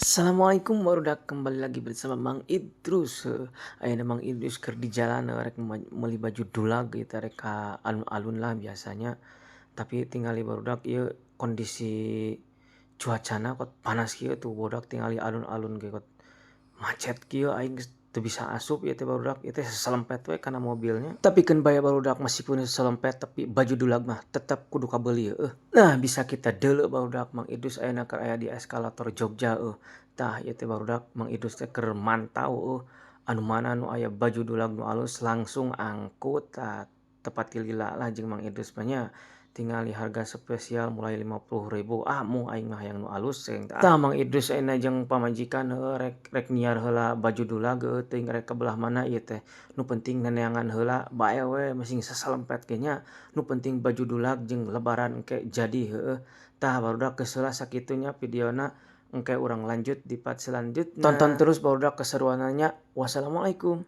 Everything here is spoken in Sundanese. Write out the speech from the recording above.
Assalamualaikum barudak, kembali lagi bersama Mang Idrus. Ayeuna Mang Idrus keur di jalan rek meuli baju dulag ieu rek ka alun-alun lah biasanya. Tapi tingali barudak, ieu kondisi cuacana kot panas kieu tuh barudak. Tingali alun-alun ge kot macet kieu, aing geus teu bisa asup ieu teh barudak, ieu teh sasalempet we kana mobilnya. Tapi keun bae barudak, meskipun sasalempet tapi baju dulag mah tetep kudu kabeuli heueuh. Nah, bisa kita deuleu barudak, Mang Idrus ayeuna keur aya di eskalator Jogja eueuh. Tah, ieu teh barudak, Mang Idrus teh keur mantau eueuh, anu mana nu aya baju dulag nu alus langsung angkut. Tah, tepat lila lah jeung Mang Idrus mah nya. Tingali harga spesial mulai 50.000, ah moh aing mah hayang nu alus ceng. Tah, Mang Idrus ayeuna jeung pamajikan heueuh rek rek nyiar heula baju dulag heueuh, teuing rek ka belah mana ieu teh. Nu penting neneangan heula bae we masing sasalempet ge nya. Nu penting baju dulag jeung lebaran engke jadi heueuh. Tah barudak, geus heula sakitu nya videona, engke urang lanjut di part selanjutna. Tonton terus barudak keseruanna nya. Wassalamualaikum.